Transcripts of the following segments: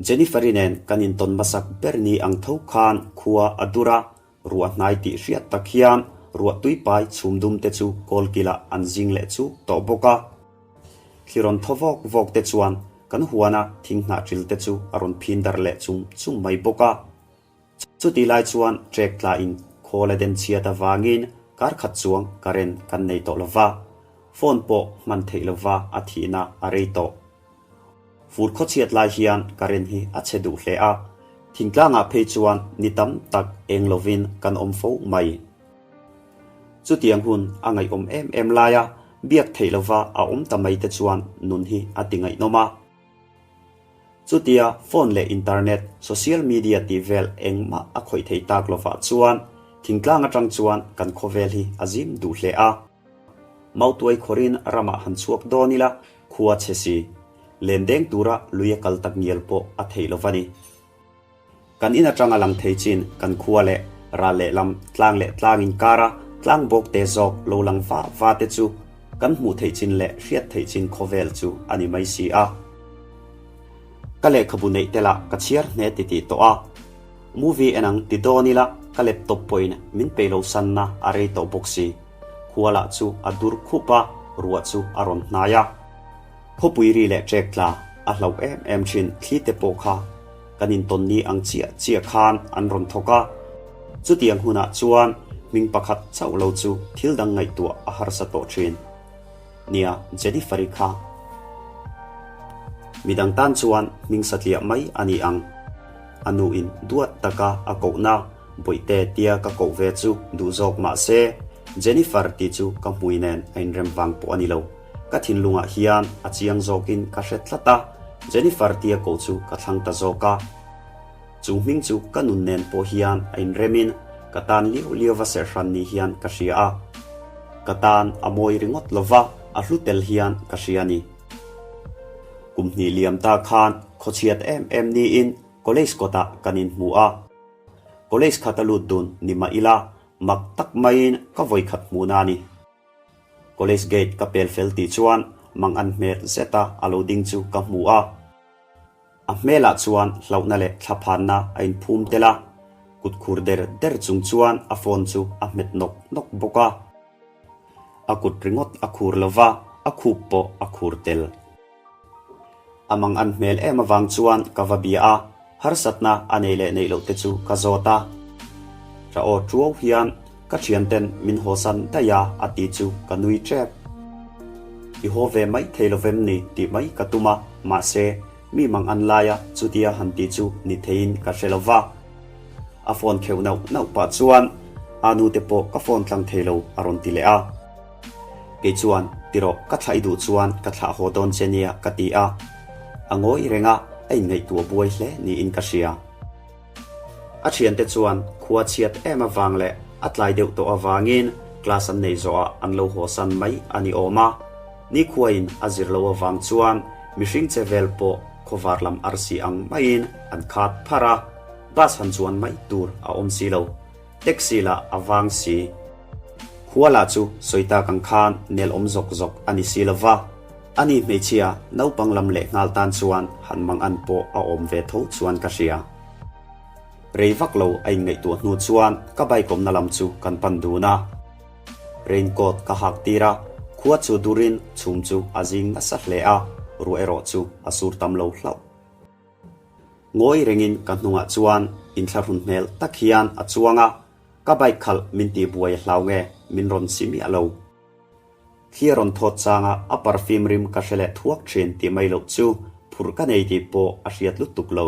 Jennifer-i nen kan intawn hmasak ber ni ang tho khan khua a dur a, ruah hnai tih hriat tak hian ruah tui pai chhum dum te chu kawlkilah an zing leh chuk tawh bawk a. Thli rawn thaw vawk vawk te chuan kan huana thing hnah ṭil te chu a rawn phin darh leh chum chum mai bawk a. Chutih lai chuan trek tlain khawl a den chhiat avangin kar khat chuang current kan nei tawh lova, phone pawh hman theih lova a thihna a rei tawh. Fur khawchhiat lai hian current hi a chhe duh hle a, thingtlangah phei chuan ni tam tak eng lovin kan awm fo mai. Chutiang hun a ngaihawm em em laia biak theih lova a awm ta mai te chuan nun hi a ti ngaihnawm a. Chutia phone leh internet, social media tih vel engmah a khawih thei tak lovah chuan thingtlang atang chuan kan khawvel hi a zim duh hle a. Mautuai khawrin ramah han chhuak dawn ila khua chhe si, len deng tura lui a kal tak ngial pawh a theih lova ni. Kan in atanga lang thei chin kan khua leh ral lehlam tlang leh tlang inkara tlang bawk te zawk lo lang va va te chu kan hmuh theih chin leh hriat theih chin khawvel chu a ni mai si a. Ka lehkhabu neih te lah ka chhiar hne ti tih tawh a. Movie en ang ti dawn ila ka laptop pawhin min peih lo sanna a rei tawh bawk si. Khua lah chu a dur khup a, ruah chu a rawn hnai a. Khawpui ri leh ṭek tla a hlauh em em ṭhin thli te pawh kha kan intawn ni ang chiah chiah khan an rawn thawk a. Chutiang hunah chuan hming pakhat chauh lo chu thil dang ngaihtuah a harsa tawh ṭhin. Nia, Jennifer-i kha midang tan chuan hming satliah mai a ni ang. A nuin duat taka a kohna Bawihte tia ka koh ve chu duh zawk mah se, Jennifer tih chu ka hmui nen a inrem vang pawh a ni lo. Ka thinlungah hian a chiang zawkin ka hre tlat a, Jennifer tia koh chu ka thlang ta zawk a. Chu hming chu ka nun nen pawh hian a inremin ka tan liau liau va serhhran ni hian ka hria a. Ka tan a mawi ringawt lova a hlu tel hian ka hria a ni. Kum hnih liam ta khan khawchhiat em em niin college kawtah kan inhmu a. College khat a lut dun ni mah ila mak tak maiin ka vawikhat hmuhna a ni. College gate ka pel fel tih chuan mang an hmel zeta a lo ding chu ka hmu a. A hmelah chuan hlauhna leh thlaphanna a inphum tel a, kut khur der der chung chuan a phone chu a hmet nawk nawk bawk a. A kut ringawt a khur lo va, a khup pawh a khur tel. A mang an hmel em avang chuan ka va bia a, harsatna a nei leh neih loh te chu ka zawt a. Ra aw tuau hian ka thianten min hawsan daih a a ti chu ka nui tep. I haw ve mai thei lo vem ni tih mai ka tum a, mahse mi mang an lai a chutia han tih chu ni theiin ka hre lo va. A phone kheuh nauh nauh pah chuan a nu te pawh ka phone tlang thei lo a rawn ti leh a. Kei chuan, Tirawh, ka thlah i duh chuan ka thlah haw dawn che nia ka ti a. A ngawi reng a, a inngaihtuah buai hle niin ka hria. A thiante chuan khua chhiat em avang leh a tlai deuh tawh avangin class an neih zawhah an lo hawsan mai a ni awm a. Nikhuain a zir lo avang chuan mihring che vel pawh khawvar lam arsi ang maiin an khat pharh a, bus han chuan mai tur a awm si lo. Taxi lah a vang si. Khua lah chu sawi tak ang khan nel awm zawk zawk a ni si lo va, ani hmeichhia naupang lam leh nghal tan chuan han mang an pawh a awm ve tho chuan ka hria. Rei vak lo a inngaihtuah hnu chuan ka bike awmna lam chu kan pan dun a. Raincoat ka hak tir a, khua chu durin chhum chu a zing nasa hle a, ruah erawh chu a sur tam lo hlauh. Ngawi rengin ka hnungah chuan inthlahrun hmel tak hian a chuang a, ka bike khalh min tih buai a hlau nge min rawn si miah lo. Thli a rawn thawt changa a perfume rim ka hre leh thuak thin tih mai loh chu phurh ka nei tih pawh a hriat lutuk lo.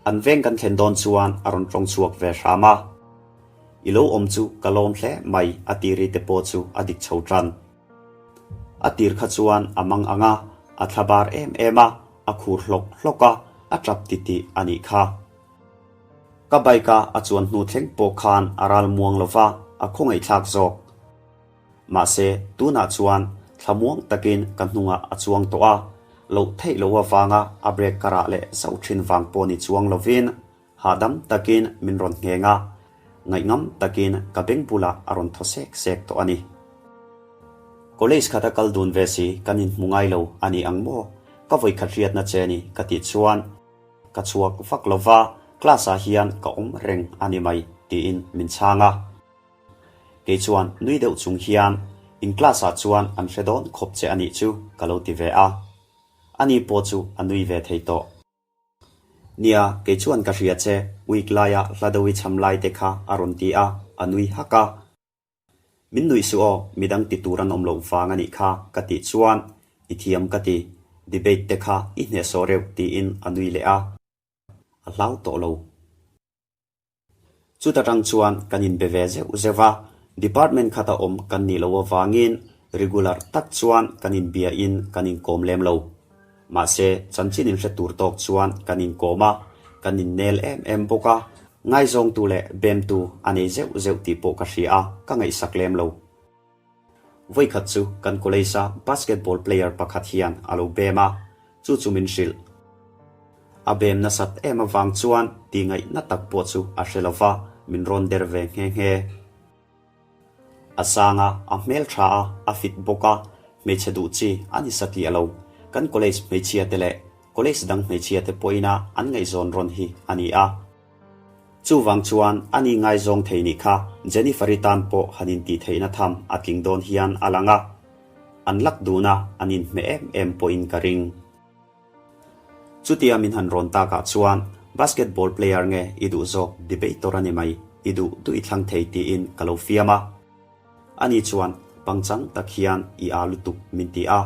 An veng kan thlen dawn chuan a rawn tawng chhuak ve hram a, I lo awm chu ka lawm hle mai a ti ri te pawh chu a dik chho tan. A tir kha chuan a mang ang a, a thla bar em em a, a khur hlawk hlawk a, a tap ti tih a nih kha. Ka bike a a chuan hnu thleng pawh khan a ral muang lo va, a khawngaihthlak zawk. Mahse, tunah chuan thla muang takin ka hnungah a chuang tawh a, loh theih loh avanga a brake ka rah leh zauh thin vang pawh ni chuang lovin hahdam takin min rawn ngheng a, ngaihngam takin ka beng bulah a rawn thaw sek sek tawh a ni. College khata kal dun ve si kan inhmu ngai lo a ni ang maw? Ka vawikhat hriatna che ni ka tih chuan ka chhuak vak lo va, class ah hian ka awm reng a ni mai tiin min chhang a. Kei chuan nui deuh chung hian in class ah chuan an hre dawn khawp che a nih chu ka lo ti ve a. Ani pawh chu a nui ve thei tawh. Nia, kei chuan ka hria che, week laia hla deuh i cham lai te kha a rawn ti a, a nui hak a. Min nuih suh aw, midang ti tur an awm loh vang a nih kha ka tih chuan i thiam ka ti, debate te kha i hnehsawh reuh tiin a nui leh a, a hlau tawh lo. Chuta tang chuan kan inbe ve zeuh zeuh a, department khata awm kan nih loh avangin regular tak chuan kan inbiain kan inkawm lem lo. Mahse, chanchin inhre tur tawk chuan kan inkawm a, kan innel em em bawk a, ngaizawngtu leh bemtu a nei zeuh zeuh tih pawh ka hria a, ka ngaihsak lem lo. Vawikhat chu kan college-a basketball player pakhat hian a lo bem a, chu chu min hrilh. A bem nasat em avang chuan tih ngaihna tak pawh chu a hre lo va, min rawn der ve nghe nghe. A sang a, a hmel tha a, a fit bawk a, hmeichhe duh chi a ni satliah lo. Kan college hmeichhia te leh college dang hmeichhia te pawhin a an ngaihzawn rawn hi a ni a. Chuvang chuan a ni ngaizawng thei nih kha Jennifer-i tan pawh han intih theihna tham a tling dawn hian a lang a, an lak duhna an inhmeh em em pawhin ka ring. Chutia min han rawn takah chuan basketball player nge i duh zawk debator a ni mai, i duh duh i thlang thei tiin ka lo fiam a. Ani chuan pangchang tak hian i â lutuk min ti a.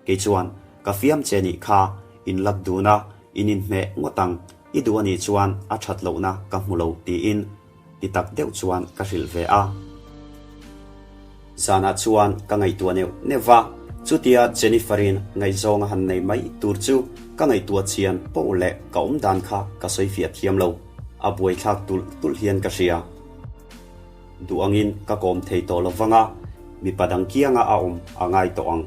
Kei chuan ka fiam che nih kha in lak dun a, in inhmeh ngawt ang, i duh a nih chuan a that lohna ka hmu lo tiin ti tak deuh chuan ka hrilh ve a. Zanah chuan ka ngaihtuah neuh neuh va, chutia Jennifer-in ngaihzawng a han nei mai tur chu ka ngaihtuah chian poh leh ka awm dan kha ka sawi fiah thiam lo, a buaithlak tulh tulh hian ka hria. Duh angin ka kawm thei tawh lo vang a, mipa dang kianga a awm a ngai tawh ang.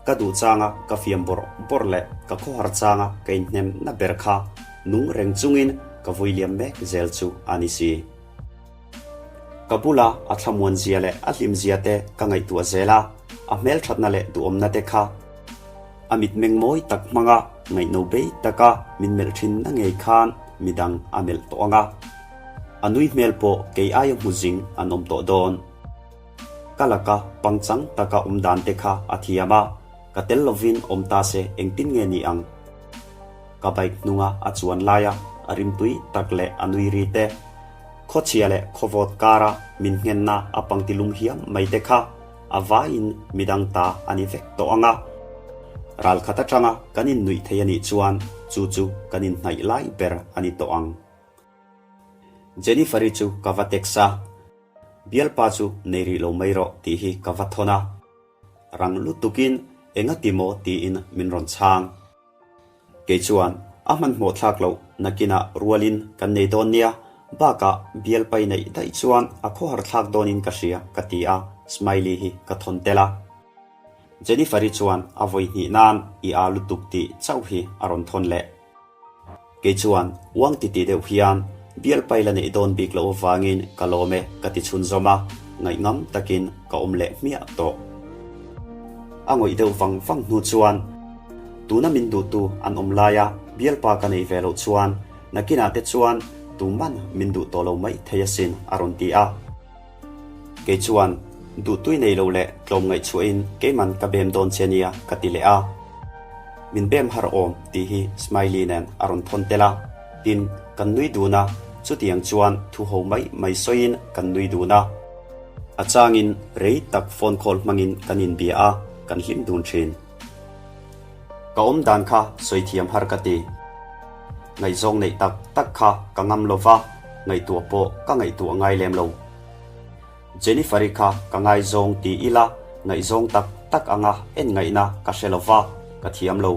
Ka duh changa ka fiam bawrh bawrh leh ka khawhar changa ka inhnem na ber kha nung reng chungin ka vui liam mek zel chu a ni si. Ka bula a thlamuan zia leh a hlim zia te ka ngaihtuah zel a, a hmelthatna leh duhawmna te kha a mitmeng mawi tak hmanga ngaihno bei taka min melh thin na ngei khan midang a melh tawh ang a. A nui hmel pawh kei aia hmu zing an awm tawh dawn. Ka laka pangchang taka awm dan te kha a thiam a, ka tel lovin awm ta se engtin nge ni ang? Ka bike hnunga a chuan laia a rimtui tak leh a nui ri te, khawchhia leh khawvawt kara min nghenna a pangti lum hiam mai te kha a vaiin midang ta a ni vek tawh ang a. Ralkhat atanga kan innuih thei a nih chuan chu chu kan inhnaih lai ber a ni tawh ang. Jennifer-i chu ka va text a, Bialpa chu nei rih lo mai rawh tih hi ka va thawn a. Rang lutukin engati maw tiin min rawn chhang. Kei chuan a hmanhmawh thlak loh nakinah rualin kan nei dawn nia, bakah bialpa i neih daih chuan a khawhar thlak dawnin ka hria ka ti a, smiley hi ka thawn tel a. Jennifer-i chuan a vawi hnih nan i â lutuk tih chauh hi a rawn thawn leh. Kei chuan uang titi deuh hian bialpai la neih dawn bik loh avangin ka lawm e ka ti chhunzawm a, ngaihngam takin ka awm leh hmiah tawh. A ngawih deuh vang vang hnu chuan tuna min duhtu an awm laia bialpa ka nei ve loh chuan nakinah te chuan tuman min duh tawh lo mai thei asin a rawn ti a. Kei chuan, Duhtui nei lo leh tlawm ngaihchhuahin keiman ka bem dawn che nia ka ti leh a. Min bem har awm tih hi Smiley nen a rawn thawn tel a. Tin, kan nui dun a, chutiang chuan thu ho mai mai sawiin kan nui dun a. A changin rei tak phone call hmangin kan inbia a, kan hlim dun thin. Ka awm dan kha sawi thiam har ka ti. Ngaihzawng neih tak tak kha ka ngam lo va, ngaihtuah pawh ka ngaihtuah ngai lem lo. Jennifer-i kha ka ngaizawng ti ila ngaihzawng tak tak anga en ngaihna ka hre lo va, ka thiam lo.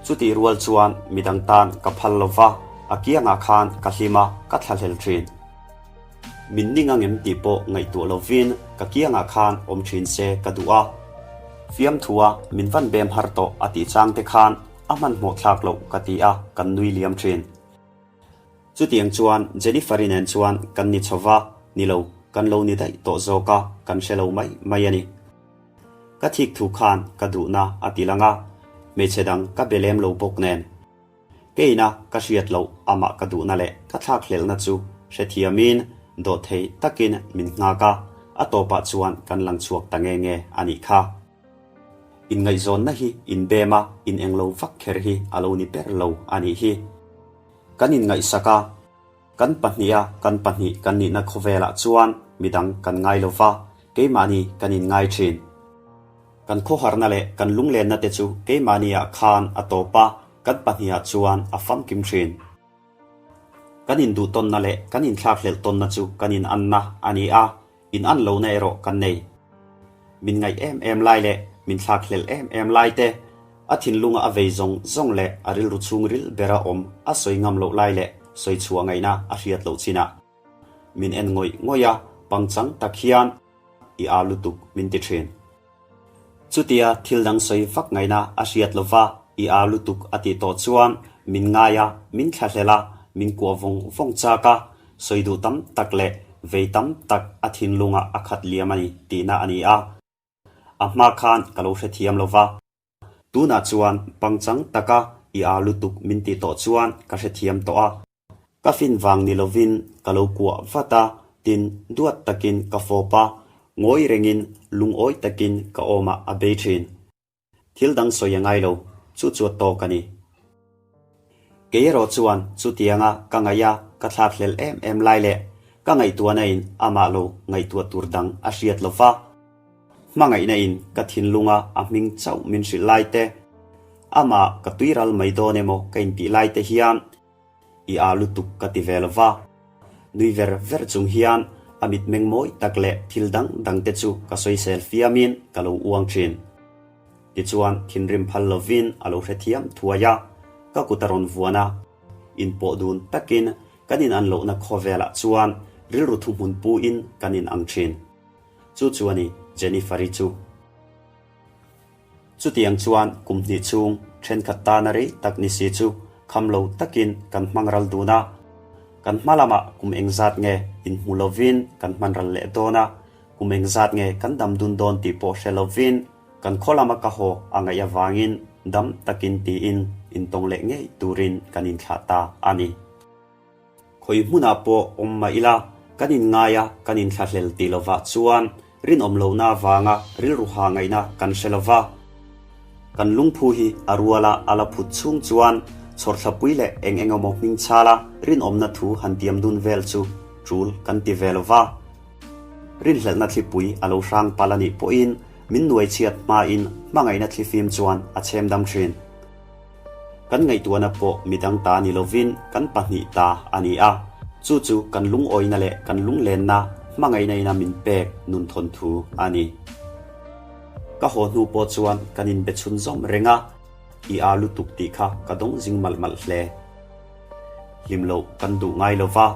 Chutih rual chuan midang tan ka phal lo va, a kiangah khan ka hlim a, ka thlahlel thin. Min ning angem tih pawh ngaihtuah lovin ka kiangah khan awm thin se ka duh a. Fiamthua min van bem har tawh a tih chang te khan a hmanhmawh thlak loh ka ti a, kan nui liam thin. Chutiang chuan Jennifer-i nen chuan kan ni chho va, ni lo, kan lo ni daih tawh zawk a, kan hre lo mai mai a ni. Ka thik thu khan ka duhna a ti lang a, hmeichhe dang ka be lem lo bawk nen. Keina ka hriat loh amah ka duhna leh ka thlakhlelhna chu hrethiamin dawhthei takin min nghak a, a tawpah chuan kan lang chhuak ta nge nge a nih kha. Inngaihzawnna hi inbem a, in englo vak kher hi a lo ni ber lo a nih hi. Kan inngaihsak a, kan pahniha kan pahnih kan nihna khawvelah chuan midang kan ngai lo va, keimahni kan inngai thin. Kan khawharna leh kan lunglenna te chu keimahniah khan a tawp a, kan pahnihah chuan a famkim thin. Kan induhtawnna leh kan inthlakhlelh tawnna chu kan inanna a ni a, inan lohna erawh kan nei. Min ngaih em em lai leh min thlakhlelh em em lai te, a thinlunga a vei zawng zawng leh a rilru chhungril bera awm a sawi ngam loh lai leh sawi chhuah ngaihna a hriat loh chinah min en ngawih ngawih a, pangchang tak hian i â lutuk min ti thin. Chutia thil dang sawi vak ngaihna a hriat lova i â lutuk a tih tawh chuan min ngai a, min thlahlel a, min kuah vawng vawng chak a, sawi duh tam tak leh vei tam tak a thinlungah a khat liam a ni tihna a ni a. A hma khan ka lo hrethiam lova. Tunah chuan pangchang taka i â lutuk min tih tawh chuan ka hrethiam tawh a. Ka fin vang ni lovin ka lo kuah vat a, tin duat takin ka fawp a, ngawi rengin lungawi takin ka awmah a bei thin. Thil dang sawi a ngai lo, chu chu a tawk a ni. Kei erawh chuan chutianga ka ngaih a, ka thlakhlelh em em lai leh ka ngaihtuahna in amah lo ngaihtuah tur dang a hriat lo va. Hmangaihna in ka thinlunga a hming chauh min hrilh lai te, amah ka tuiral mai dawn emaw ka intih lai te hian I â lutuk ka ti ve lo va. Nui ver ver chung hian a mitmeng mawi tak leh thil dang dang te chu ka sawisel fiamin ka lo uang thin. Tichuan thinrim phal lovin a lo hrethiam thuai a, ka kut a rawn vuan a. Inpawh dun takin kan inan lohna khawvelah chuan rilru thuhmun puin kan inang thin. Chu chu a ni Jennifer-i chu. Chutiang chuan kum hnih chhung thenkhat tana rei tak ni si chu kham lo takin kan hmang ral dun a. Kan hma lamah kum engzat nge inhmu lovin kan hman ral leh dawn a, kum engzat nge kan dam dun dawn tih pawh hre lovin kan khaw lama ka haw a ngaih avangin dam takin tiin intawng leh ngei turin kan inthlah ta a ni. Khawi hmunah pawh awm mah ila, kan inngai a, kan inthlahlel tih lovah chuan rinawm lohna avanga rilru ha ngaihna kan hre lova. Kan lungphu hi a ruala a la phut chhung chuan chhawrthlapui leh eng eng emaw hming chhala rinawmna thu han tiam dun vel chu tul kan ti ve lova. Rinhlelhna thlipui a lo hrang palh a nih pawhin min nuai chhiat hmain hmangaihna thlifim chuan a chhem dam thin. Kan ngaihtuahna pawh midang ta ni lovin kan pahnih ta a ni a, chu chu kan lungawina leh kan lunglenna hmangaihna ina min pek nun thawnthu a ni. Ka haw hnu pawh chuan kan inbe chhun zawm reng a, i â lutuk tih kha ka dawng zing malh malh hle. Hlim loh kan duh ngai lo va,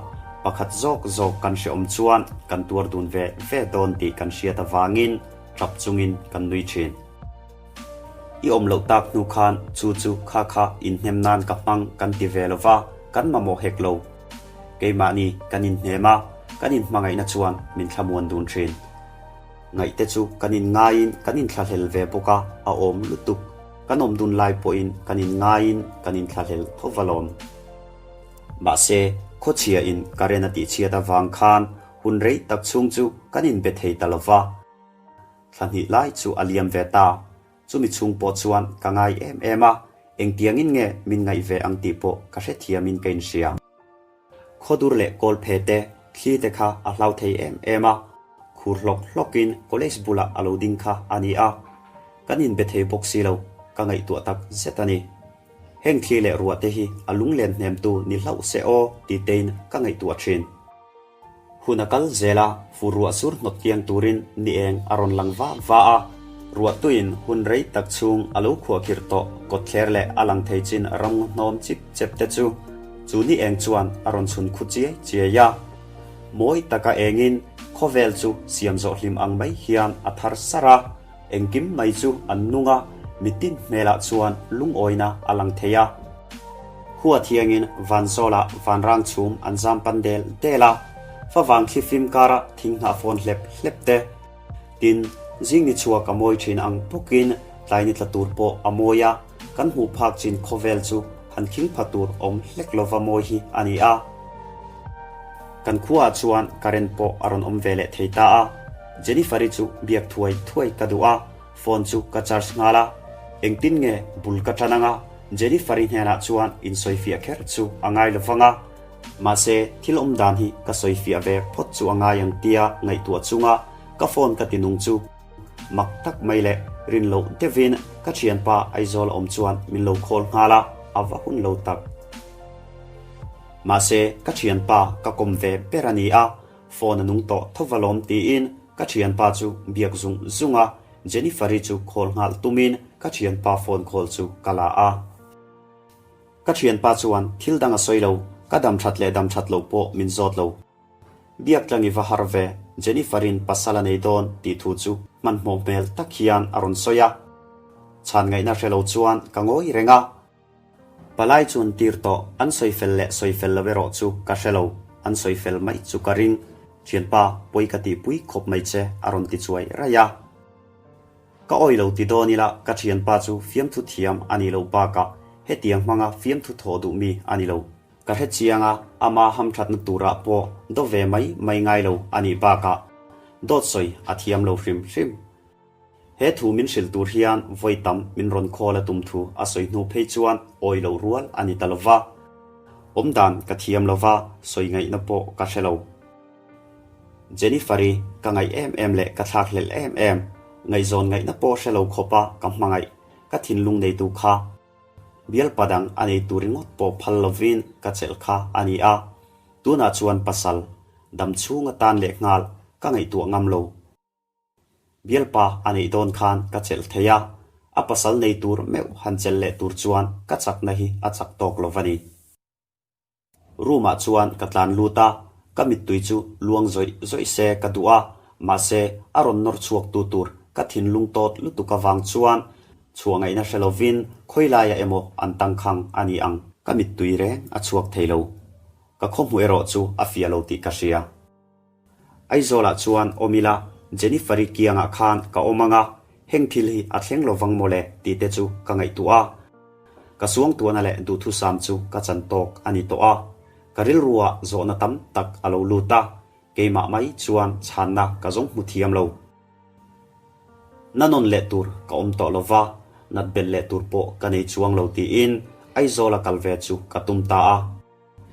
pakhat zawk zawk kan hrehawm chuan kan tuar dun ve ve dawn tih kan hriat avangin ṭap chungin kan nui ṭhin. I awm loh tak hnu khan chu chu kha kha inhnem nan ka hmang kan ti ve lo va, kan mamawh hek lo. Keimahni kan inhnem a, kan inhmangaihna chuan min thlamuan dun thin. Ngaihte chu kan inngaiin kan inthlahlel ve bawk a, a awm lutuk. Kan awm dun lai pawhin kan inngaiin kan inthlahlel tho va lawm. Mahse, khawchhiain current a tihchhiat avang khan hun rei tak chhung chu kan inbe thei ta lo va. Thla hnih lai chu a liam ve ta. Chumi chhung pawh chuan ka ngai em em a, engtiangin nge min ngaih ve ang tih pawh ka hrethiamin ka inhria. Khawdur leh kawlphe te, thli te kha a hlau thei em em a, khur hlawk hlawkin college bulah a lo ding kha a ni a. Kan inbe thei bawk si lo, ka ngaihtuah tak zet a ni. Heng thli leh ruah te hi a lunglen hnemtu ni hlauh se aw ti tein ka ngaihtuah thin. Hun a kal zel a, fur ruah sur hnawt kiang turin ni eng a rawn lang va va a. Ruahtuiin hun rei tak chhung a lo khuahkhirh tawh kawtthler leh a lang thei chin ram hnawm chip chep te chu chu ni eng chuan a rawn chhun khu chiai chiai a. Mawi taka engin khawvel chu siam zawh hlim ang mai hian a thar sar a. Engkim mai chu an nung a, mitin hmelah chuan lungawina a lang thei a. Khua thiangin vanzawlah vanrang chhum an zam pan del del a, favang thlifim kara thing hnah fawn hlep hlep te. Tin, zing ni chhuak a mawi thin ang bawkin tlai ni tla tur pawh a mawi a, kan hmuh phak chin khawvel chu han khing pha tur awm hlek lova mawi hi a ni a. Kan khuaah chuan current pawh a rawn awm ve leh thei ta a, Jennifer-i chu biak thuai thuai ka duh a, phone chu ka charge nghal a, engtin nge bul ka tan anga Jennifer-i hnenah chuan insawifiah kher chu a ngai lovang a, Mahse, thil awm dan hi ka sawi fiah ve phawt chu a ngai ang tia ngaihtuah chunga ka phone ka ti nung chu mak tak mai leh rin loh deuhin ka thianpa Aizawl a awm chuan min lo call nghal a, a va hun lo tak. Mahse, ka thianpa ka kawm ve ber a ni a, phone a nung tawh tho va lawm tiin ka thianpa chu biak zung zung a, Jennifer-i chu call nghal tumin ka thianpa phone call chu ka la a. Ka thianpa chuan thil dang a sawi lo, ka dam that leh dam that loh pawh min zawt lo. Biak tlang i va har ve, Jennifer-in pasal a nei dawn tih thu chu hmanhmawh hmel tak hian a rawn sawi a. Chhan ngaihna hre lo chuan ka ngawi reng a. Palai chu an tir tawh, an sawi fel leh sawi fel lo erawh chu ka hre lo, an sawi fel mai chu ka ring. Thianpa, pawi ka tihpui khawp mai che a rawn ti chuai raih a. Ka awi lo ti dawn ila ka thianpa chu fiamthu thiam a nih loh bakah hetiang hmanga fiamthu thawh duh mi a ni lo. Ka hre chiang a, ama hamthatna turah pawh do ve mai mai ngai lo a nih bakah dawt sawi a thiam lo hrim hrim. He thu min hrilh tur hian vawi tam min rawn call a tum thu a sawi hnu phei chuan awi lo rual a ni ta lova. Awmdan ka thiam lova sawi ngaihna pawh ka hre lo. Jennifer-i ka ngaih em em leh ka thlak hlelh em em, ngaihzawn ngaihna pawh hre lo khawpa ka hmangaih, ka thinlung neitu kha bialpa dang a nei tur ringawt pawh phal lovin ka chelh kha a ni a, tunah chuan pasal dam chhung atan leh nghal ka ngaihtuah ngam lo. Bialpa a neih dawn khan ka chelh thei a, a pasal nei tur meuh han chelh leh tur chuan ka chakna hi a chak tawk lo va ni. Room ah chuan ka tlan lut a, ka mittui chu luang zawih zawih se ka duh a, mahse a rawn nawr chhuak tu tur ka thinlung tawt lutuk avang chuan chhuah ngaihna hre lovin khawi laiah emaw an tangkhang a ni ang. Ka mittui reng a chhuak thei lo. Ka khawhmuh erawh chu a fiah lo tih ka hria. Aizawlah chuan awm ila, Jennifer-i kiangah khan ka awm ang a, heng thil hi a thleng lovang mawle tih te chu ka ngaihtuah a. Ka suangtuahna leh duhthusam chu ka chan tawk a ni tawh a. Ka rilruah zawhna tam tak a lo lut a, keimah mai chuan chhanna ka zawng hmu thiam lo. Na nawn leh tur ka awm tawh lova, nat belh leh tur pawh ka nei chuang lo tiin Aizawla kal ve chu ka tum ta a.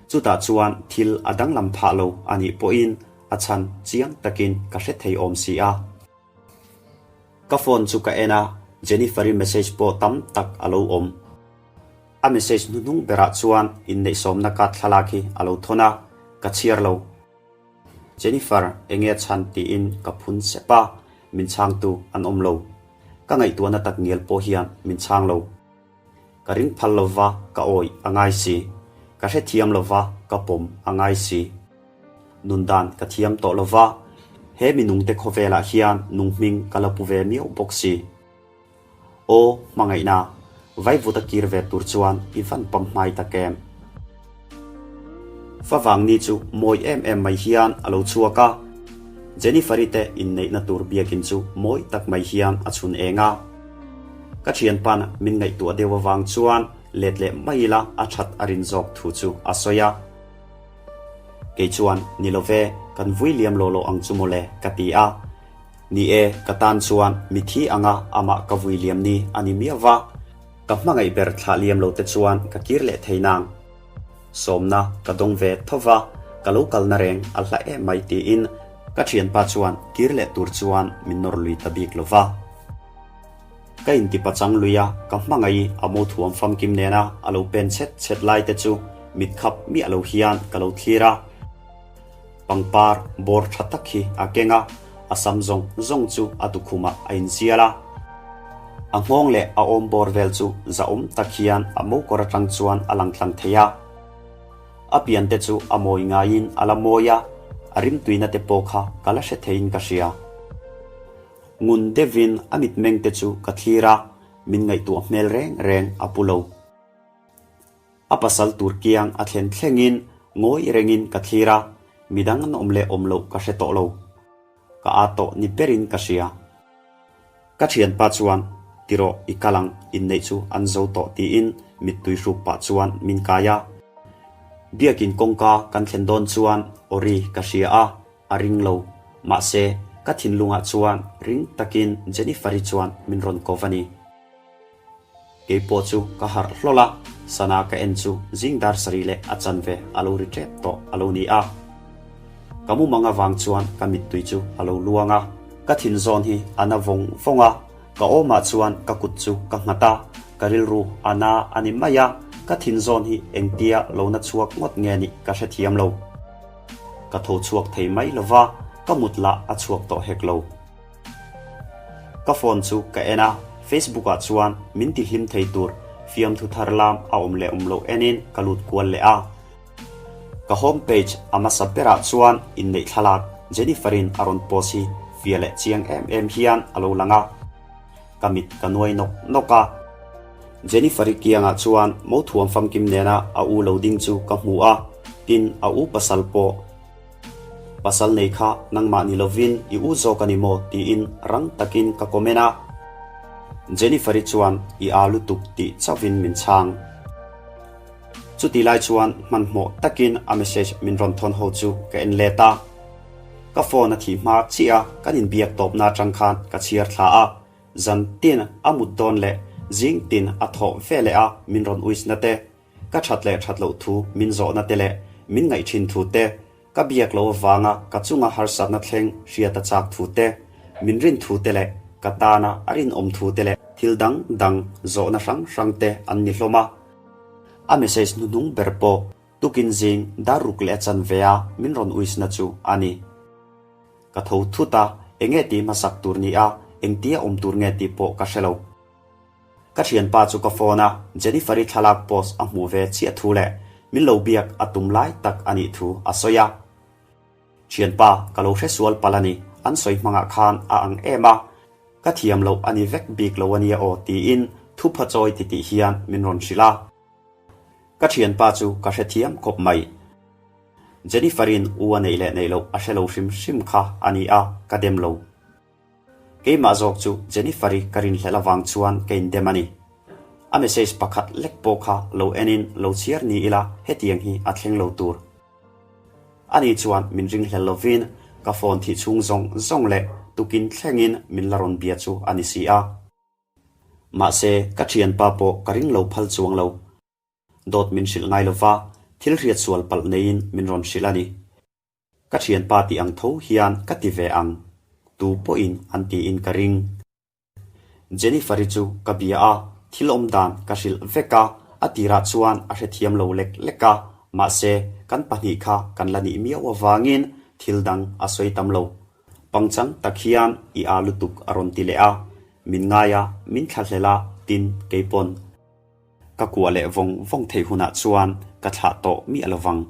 Chutah chuan thil a danglam phah lo a nih pawhin a chhan chiang takin ka hre thei awm si a. Ka phone chu ka en a, Jennifer-i message pawh tam tak a lo awm. A message hnuhnung berah chuan inneihsawmna card thlalak hi a lo thawn a, ka chhiar lo. Jennifer, enge a chhan tiin ka phun sep a, min chhangtu an awm lo. Ka ngaihtuahna tak ngial pawh hian min chhang lo. Ka ring phal lova ka awih a ngai si. Ka hrethiam lova ka pawm a ngai si. Nun dan ka thiam tawh lova, he minungte khawvelah hian nung hming ka la pu ve miau bawk si. Aw, hmangaihna, vaivuta kir ve tur chuan i van pam hmai tak em? Favang ni chu mawi em em mai hian a lo chhuak a, Jennifer-i te inneihna tur biakin chu mawi tak mai hian a chhun eng a. Ka thianpa'n min ngaihtuah deuh avang chuan let leh mai ila a that a rin zawk thu chu a sawi a. Kei chuan, Ni lo ve, kan vui liam law law ang chu mawle, ka ti a. Ni e, ka tan chuan mithi anga amah ka vui liam ni a ni miau va. Ka hmangaih ber thlah liam lo te chuan ka kir leh thei nang. Sawmna ka dawng ve tho va, ka lo kalna reng a hla em mai tiin ka thianpa chuan kir leh tur chuan min nawr lui ta bik lo va. Ka inti pachang lui a, ka hmangaih a mo thuam famkim nena a lo pen chhet chhet lai te chu mit khap miah lo hian ka lo thlir a. Pangpar bawr tha tak hi a keng a, a sam zawng zawng chu a tukhumah a inzial a. A nghawng leh a awm bawr vel chu zahawm tak hian a mokawr atang chuan a lang tlang thei a. A pian te chu a mawi ngaiin a la mawi a, a rimtuina te pawh kha ka la hre theiin ka hria. Ngun deuhin a mitmeng te chu ka thlir a, min ngaihtuah hmel reng reng a pu lo. A pasal tur kiang a thlen thlengin ngawi rengin ka thlir a, midang an awm leh awm loh ka hre tawh lo. Ka â tawh ni berin ka hria. Ka thianpa chuan, Ti rawh, i kal ang, inneih chu an zo tawh tiin mittui hruk pah chuan min kai a. Biakin kawngka kan thlen dawn chuan Ori ka hria a, a ring lo. Mahse, ka thinlungah chuan ring takin Jennifer-i chuan min rawn ko va ni. Kei pawh chu ka harh hlawl a, sana ka en chu zing dar sarih leh a chanve a lo ri tep tawh a lo ni a. Ka mumang avang chuan ka mittui chu a lo luang a, ka thin zawn hi a na vawng vawng a, ka awmah chuan ka kut chu ka nghat a, ka rilru a na a ni mai a, ka thin zawn hi engtia lo na chhuak ngawt nge nih ka hrethiam lo. Ka tho chhuak thei mai lo va, ka mut lah a chhuak tawh hek lo. Ka phone chu ka en a, Facebook ah chuan min ti hlim thei tur fiamthu thar lam a awm leh awm loh enin ka lut kual leh a. Ka home page a hmasa berah chuan inneih thlalak Jennifer-in a rawn post hi fia leh chiang em em hian a lo lang a. Ka mit ka nuai nawk nawk a. Jennifer-i kiangah chuan mothuam famkim nena a u lo ding chu ka hmu a, tin a u pasal pawh Pasal nei kha nangmah ni lovin i u zawk a ni maw? tiin rang takin ka comment a. Jennifer-i chuan i â lutuk tih chauhin min chhang. Chuti lai chuan hmanhmawh takin a message min rawn thawn ho chu ka en let a. Ka phone a thih hma chiah a kan inbiak tawpna atang khan ka chhiar thla a. Zan tin a mut dawn leh zing tin a thawh ve leh a min rawn uisna te Ka that leh that loh thu min zawhna te leh min ngaih thin thu te, ka biak loh avanga ka chunga harsatna thleng hriat a chak thu te, min rin thu te leh ka tana a rinawm thu te leh thil dang dang zawhna hrang hrang te an ni hlawm a. A message hnuhnung ber pawh tukin zing dar ruk leh a chanve a min rawn uisna chu a ni. Ka tho thut a, enge tih hmasak tur ni a, engtia awm tur nge tih pawh ka hre lo. Ka thianpa chu ka phone a, Jennifer-i thlalak post a hmuh ve chiah thu leh min lo biak a tum lai tak a nih thu a sawi a. Thianpa, ka lo hre sual palh a ni, an sawi hmangah khan a ang em a, ka thiam loh a ni vek bik lo a nia aw tiin thupha chawi titih hian min rawn hrilh a. Ka thianpa chu ka hrethiam khawp mai. Jennifer-i'n u a neih leh neih loh a hre lo hrim hrim kha a ni a, ka dem lo. Keimah zawk chu Jennifer-i ka rinhlelh avang chuan ka indem a ni. A message pakhat lek pawh kha lo enin lo chhiar ni ila hetiang hi a thleng lo tur. Ani chuan min ringhlel lovin ka phone thih chhung zawng zawng leh tukin thlengin min la rawn bia chu a ni si a. Mahse, ka thianpa pawh ka ring lo phal chuang lo. Dawt min hrilh ngai lova, thil hriat sual palh neiin min rawn hrilh a ni. Ka thianpa tih ang tho hian ka ti ve ang, tu pawhin an tiin ka ring. Jennifer-i chu ka bia a, thil awm dan ka hrilh vek a, a tirah chuan a hrethiam lo lek lek a, mahse kan pahnih kha kan la nih miau avangin thil dang a sawi tam lo. Pangchang tak hian i â lutuk a rawn ti leh a, min ngai a, min thlahlel a, tin keipawn. Ka kuah leh vawng vawng theih hunah chuan ka thlah tawh miah lovang.